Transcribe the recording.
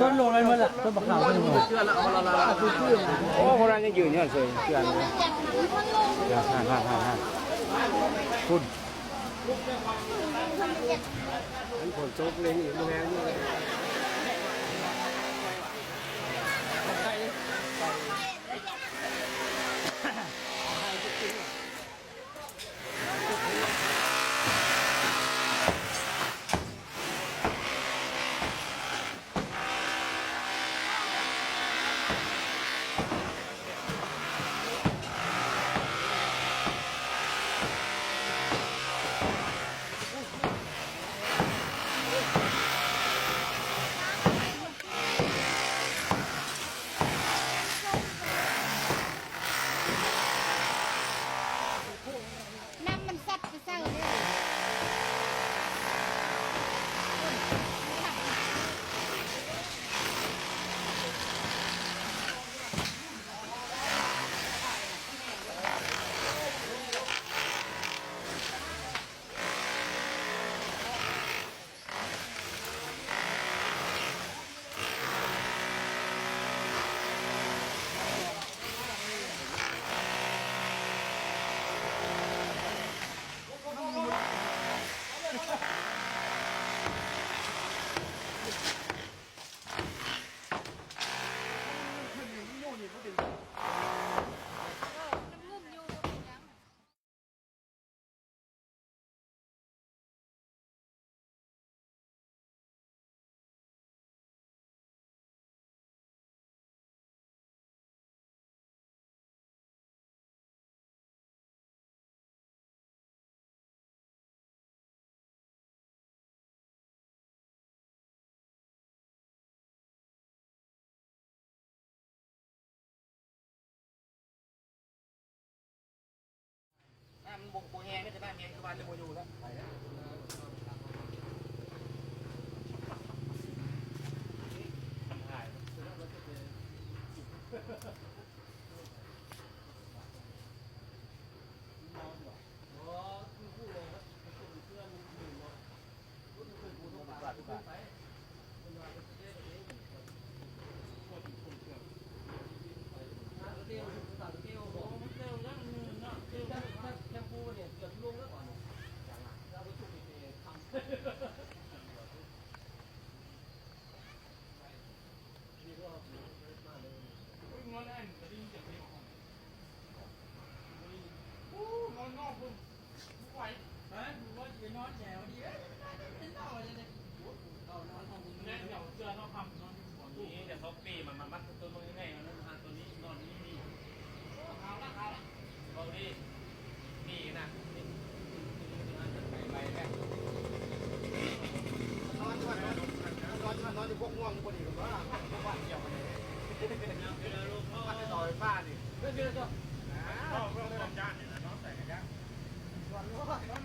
ຕົ້ນລົງໄດ້ໝົດລະ ຕົ້ນບັກຂາມ. ໂອ້ ພວກນັ້ນຍັງຢືນຢູ່ເຊີຍ ເຈື່ອນຢູ່. ພຸ້ນ ມັນຝົນຕົກເລັ່ງອີກ ແຮງຢູ່. ນ້ຳມັນຊັດໄປໃສ່ເດ້. ນ້ຳມັນບໍ່ ບໍ່ແຮງເດ້ ຖ້ານ້ຳແຮງຄືວ່າຈະບໍ່ຢູ່ແລ້ວ ໄປແລ້ວ.